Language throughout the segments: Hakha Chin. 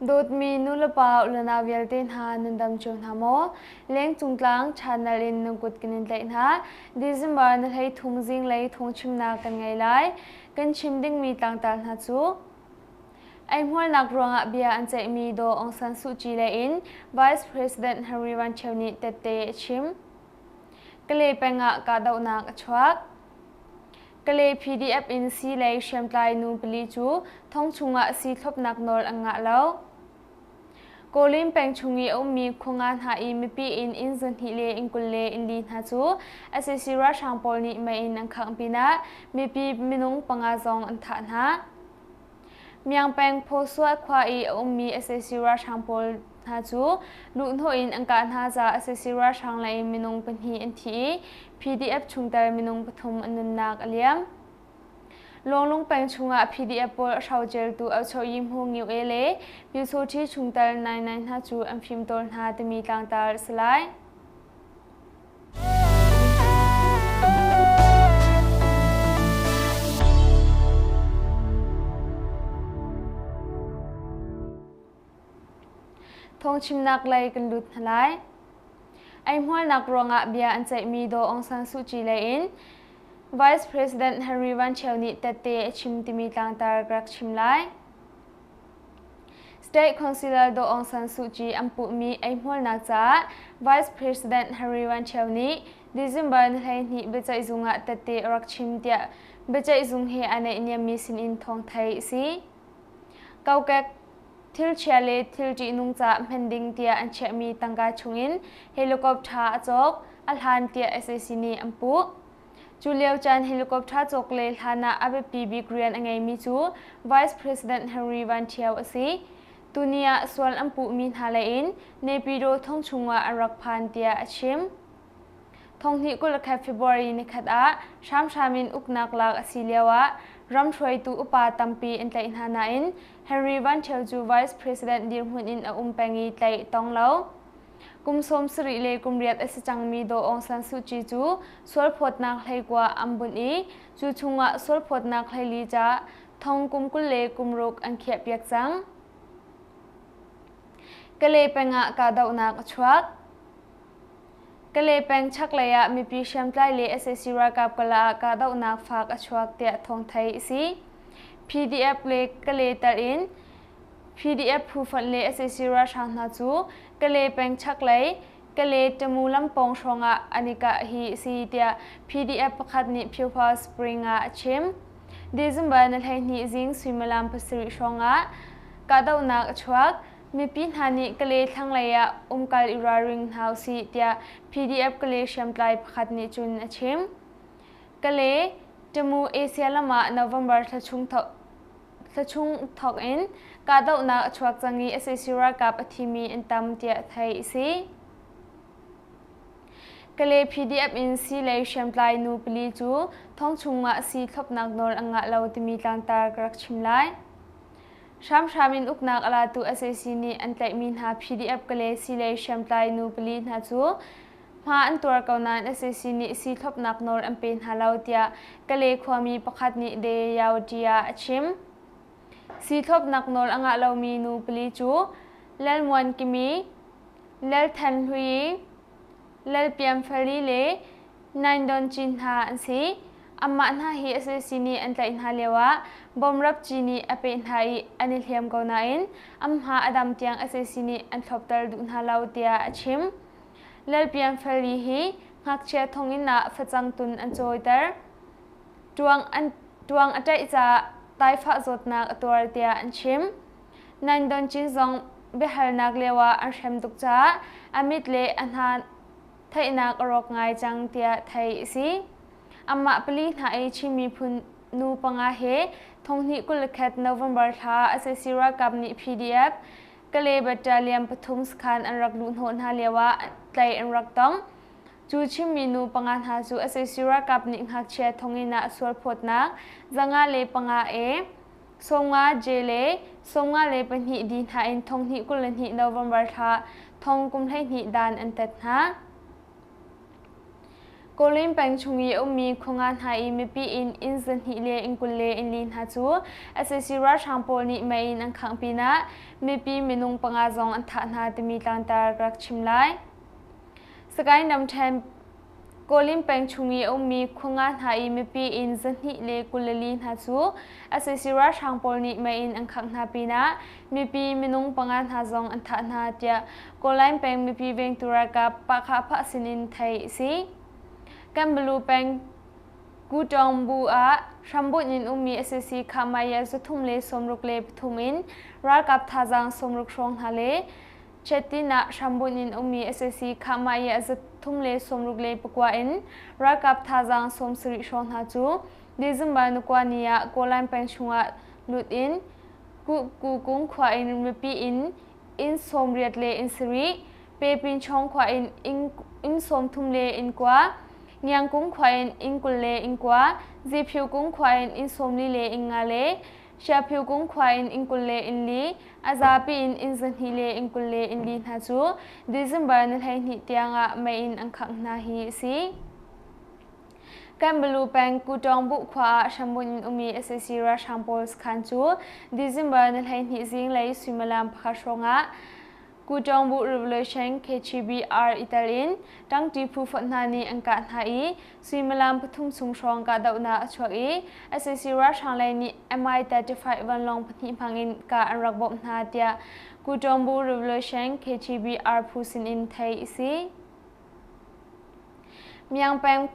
Dawtmi nulepa ulenau vialte hna nan dam cio hna maw? Lengcung tlang channel in nan kut kan in tlaih hna. December na hlei thum zinglei thawngchimnak kan ngei lai. Kan chim dingmi tlangtar hna cu Eihmuarnak ruangah bia an ceihmi Daw Aung San Suu Kyi lei in Vice President Henry Van Thio nih tette a chim. Kalay peng ah kahdohnak a chuak. Kalay PDF in sii lei hriamtlai nu pali cu thong chungah sii thlopnak nawl an ngah lo. Kawlin peng chung i a ummi khua nga hna i mipi in inn 200 le inn 20 le inn li hna cu sac ralhrang pawl nih mei in an khangh pinah mipi minung panga zong an thah hna. Miang peng Phawsuah khua i a ummi sac ralhrang pawl hna cu luhhnawh in an kah hna caah sac ralhrang lei minung pahnih an thi i PDF chungtel minung pathum an nunnak a liam. Lawnglung peng chungah PDF pawl a hroceltu Auchoyi Hmu Ngiu E le Pyusawṭhi chungtel Nai Nai hna cu an fimtawl hna timi tlangtar a si lai. Thawngchimnak lei kan lut hna lai. Eihmuarnak ruangah bia an ceihmi Daw Aung San Suu Kyi lei in Vice President Henry Van Thio nih tette a chim timi tlangtar ka rak chim lai. State Councilor Daw Aung San Suu Kyi an puhmi eihmuarnak caah Vice President Henry Van Thio nih December ni 12 biaceihzung ah tette a rak chim tiah biaceihzung he aa naihniammi sinin thawng theih a si. Kokek thilchia le thil ṭihnung caah hman ding tiah an chiahmi tangka chungin helicopter a cawk, a hlan tiah sac nih an puh. Cu lio caan helicopter cawk le hlan ah a biapi bik rian a ngeimi cu Vice President Henry Van Thio a si. Tuni ah sual an puhmi hna lei in Naypyidaw thong chungah an rak phan tiah a chim. Thonghnih 21 February nikhat ah hramhram in uknak lak a si lioah ram hruaitu upa tampi an tlaih hna nain Henry Van Thio cu Vice President dirhmun in a um peng i tlaih tong lo. Kum 70 le kum riat a si cangmi Daw Aung San Suu Kyi cu sualphawtnak hleikua an bunh i cu chungah sualphawtnak hleili ca thong kum 20 le kum ruk an khiahpiak cang. Kalay peng ah kahdohnak a chuak. Kalay peng chaklei ah mipi hriamtlai le sac ralkap kala ah kahdohnak fak a chuak tiah thawng theih a si. PDF le Kalay tel in PDF phu fonh le sac ralhrang hna cu Kalay peng chaklei Kalay Tamu lampawng hrawngah an i kah hi a si tiah PDF pakhat nih Phyohpa Spring ah a chim. December ni 12 zing suimilam pasarih hrawngah kahdohnak a chuak. Mipi hna nih Kalay thlanglei ah umkal i ralring hna usih tiah PDF Kalay hriamtlai pakhat nih cun a chim. Kalay Tamu Asia lam ah November thla chung thla chung thawk in kahdohnak a chuak cang i sac ralkap a thimi an tam tiah theih a si. Kalay PDF in sii lei hriamtlai nu pali cu thong chungah sii thlopnak nawl an ngah lo timi tlangtar ka rak chim lai. Hramhram in uknak a latu sac nih an tlaihmi hna PDF Kalay sii lei hriamtlai nu pali hna cu hma an tuar ko nain sac nih sii thlopnak nawl an pe hna lo tiah Kalay khuami pakhat nih De Yao ah a chim. Sii thlopnak nawl a ngah lomi nu pali cu Lal Muan Kimi, Lal Than Hlui, Lal Piam Fali le Nain Don Cin hna an si. Anmah hna hi sac nih an tlaih hna lioah bomrap ci nih a peh hna i an i hliam ko nain an hma a dam tiang sac nih an thlopter duh hna lo tiah a chim. Lalpian Fali hi ngakchia thonginn ah facang tun an cawiter. Ṭuang, an, ṭuang a ṭaih caah taifah zawtnak a tuar tiah an chim. Nain Don Cin zong biahalnak lioah an hrem tuk caah a mit le a hna theihnak a rawk ngai cang tiah theih a si. Amah pali hna i Chin miphun nu panga he thonghnih 21 November thla sac ralkap nih PDF Kalay Battalion pathum sakhan an rak luhhnawh hna lioah tlaih an rak tong. Cu chimmi nu panga hna cu sac ralkap nih ngakchia thonginn ah sualphawtnak 505 A, 90 J le 92 D hna in thonghnih 22 November thla thong kum 12 dan an tat hna. Kawlin peng chung i a ummi khua nga hna i mipi inn inn 200 le inn 20 le inn li hna cu sac ralhrang pawl nih mei in an khangh pinah mipi minung panga zong an thah hna timi tlangtar ka rak chim lai. Sagaing ramṭhen Kawlin peng chung i a ummi khua nga hna i mipi inn 224 hna cu sac ralhrang pawl nih mei in an khangh hna pinah mipi minung panga hna zong an thah hna tiah Kawlin peng mipi vengtu ralkap Pahkhahphah sinin theih a si. Kanbalu peng Kutawng bu ah hrambunh in ummi sac Khahmaya 363 in ralkap thazaang 60 hrawng hna le Chettin ah hrambunh in ummi sac Khahmaya 369 in ralkap thazaang 70 hrawng hna cu December ni kua ni ah Kawlin peng chungah lut in Kuhkung khua in mipi inn inn 80 le inn sarih, Pepinchawng khua in inn 30 le inn kua, Ngiangkung khua in inn 20 le inn kua, Ziphiukung khua in inn 40 le inn nga le Siaphiukung khua in inn 20 le inn li, a zapi in inn 200 le inn 20 le inn li hna cu December ni 12 tiangah mei in an khangh hna hi a si. Kanbalu peng Kutawng Buh khua ah hrambunh in ummi sac ralhrang pawl sakhan cu December ni 12 zinglei suimilam pakhat hrawngah Kutawng Buh Revolution KGBR i tel in ṭangṭi phu fonh hna nih an kah hna i suimilam pathum chung hrawng kahdohnak a chuak i sac ralhrang lei nih Mi-35 vanlawng pahnih hmangin kah an rak bawmh hna tiah Kutawng Buh Revolution KGBR phu sinin theih a si. Miangpeng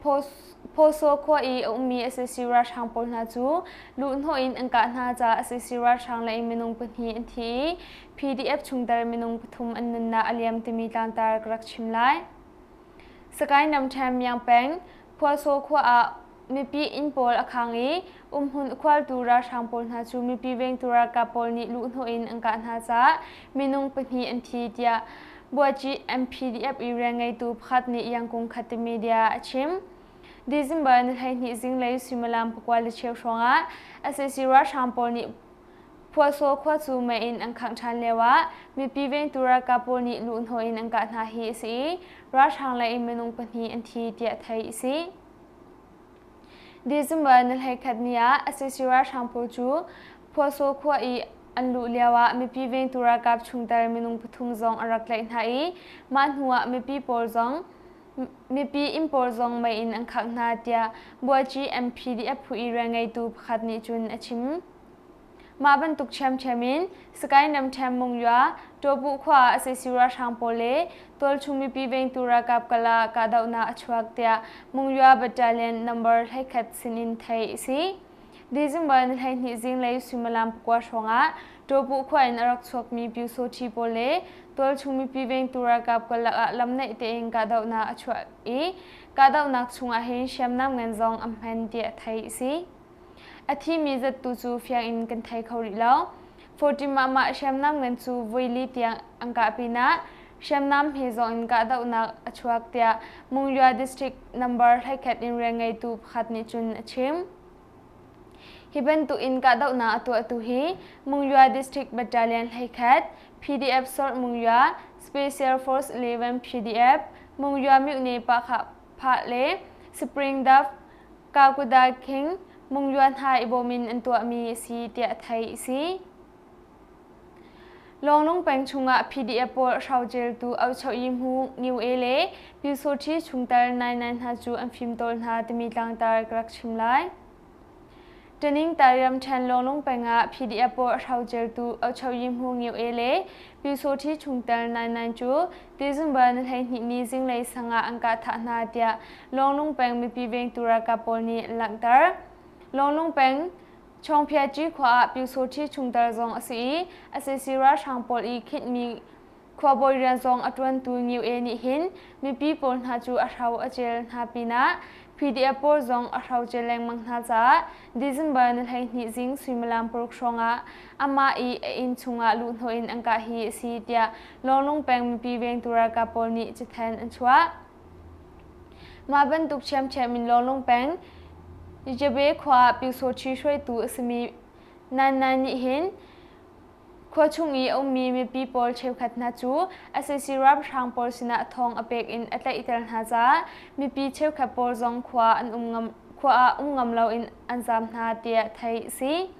Phosaw khua i a ummi sac ralhrang pawl hna cu luhhnawh in an kah hna caah sac ralhrang lei minung pahnih an thi i PDF chungtel minung pathum an nunnak a liam timi tlangtar ka rak chim lai. Sagaing ramṭhen Miangpeng Phuasaw khua ah mipi inn pawl a khang i umhmun khualtu ralhrang pawl hna cu mipi vengtu ralkap pawl nih luhhnawh in an kah hna caah minung pahnih an thi tiah Buaci MPDF i rianngeitu pakhat nih Yangkung Khati Media a chim. December ni 12 zinglei suimilam pakua le cheu hrawngah sac ralhrang pawl nih Phuasaw khua cu mei in an khangh ṭhan lioah mipi vengtu ralkap pawl nih luhhnawh in an kah hna hi a si i ralhrang lei in minung pahnih an thi tiah theih a si. December ni 11 ni ah sac ralhrang pawl cu Phuasaw khua i an luh lioah mipi vengtu ralkap chungtel minung pathum zong an rak tlaih hna i mah hnuah mipi pawl zong mipi inn pawl zong mei in an khangh hna tiah Buaci MPDF phu i rianngeitu pakhat nih cun a chim. Mah bantuk ṭhiamṭhiam in Sagaing ramṭhen Mungya, Ṭawbuh khua ah sac ralhrang pawl le tualchung mipi vengtu ralkap kala kahdohnak a chuak tiah Mungya Battalion number 11 sinin theih a si. December ni 12 zinglei suimilam pakua hrawngah Ṭawbuh khua in a rak chuakmi Pyusawṭhi pawl le tualchung mipi vengtu ralkap karlak ah lamnaih tein kahdohnak a chuah i kahdohnak chungah hin hriamnam ngan zong an hman tiah theih a si. A thimi zat tu cu fiang in kan thei kho rih lo. 40 mah mah hriamnam ngan cu voili tiang an kah pinah hriamnam he zong in kahdohnak a chuak tiah Mungya District number 11 in rianngeitu pakhat nih cun a chim. Hi bantuk in kahdohnak a tuahtu hi Mungya District Battalion 11, PDF Sort Mungya, Special Force 11 PDF, Mungya Myone Pahkhah Phah le Spring Dove Kakuda King Mungyuan hna i bawm in an tuahmi a si tiah theih a si. Lawnglung peng chungah PDF pawl hroceltu Auchoyi Hmu Ngiu le Pyusawṭhi chungtel Nai hna cu an fimtawl hna timi tlangtar ka rak chim lai. Taning Tariam ṭhen Lawnglung peng ah PDF pawl hroceltu Auchoyi Hmu Ngiu le Pyusawṭhi chungtel Nai cu December ni 12 ni zinglei sang ah an kah thah hna tiah Lawnglung peng mipi vengtu ralkap pawl nih an langhter. Lawnglung peng Chawngphiaci khua ah Pyusawṭhi chungtel zong a si i sac ralhrang pawl i khinhmi khuabawi rian zong a ṭuantu Ngiu E nih hin mipi pawl hna cu a hro a cel hna pinah PDF pawl zong a hro cel lengmang hna caah December ni 12 zing suimilam paruk hrawngah amah i a inn chungah luhhnawh in an kah hi a si tiah Lawnglung peng mipi vengtu ralkap pawl nih cathanh an chuah. Mah bantuk ṭhiamṭhiam in Lawnglung peng Jabe khua ah Pyusawṭhi hruaitu a simi Nan Nan nih hin Khua chung i a ummi mipi pawl cheukhat hna cu sac ralhrang pawl sinah thawng a pek in a tlaihter hna caah mipi cheukhat pawl zong khua an um ngam khua ah um ngam loin an zaam hna tiah theih a si.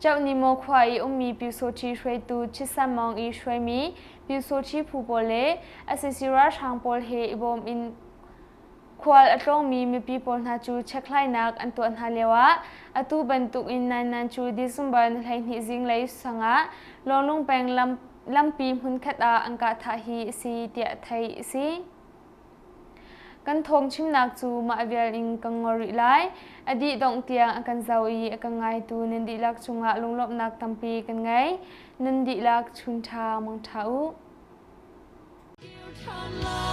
Cauhnimo khua i ummi Pyusawṭhi hruaitu Chisan Maung i hruaimi Pyusawṭhi phu pawl le sac ralhrang pawl he i bawm in Khual a tlawngmi mipi pawl hna cu chekhlainak an tuah hna lioah atu bantukin Nai Nan cu December ni 12 zinglei sangah Lawnglung peng lam, lampi hmunkhat ah an kah thah hi a si tiah theih a si. Kan thawng chimnak cu mah vial in kan ngol rih lai. A dih dongh tiang a kan zoh i a kan ngaitu nan dihlak cungah lunglawmhnak tampi kan ngei. Nan dihlak chun ṭha mang ṭha u. Kir ṭhan lai.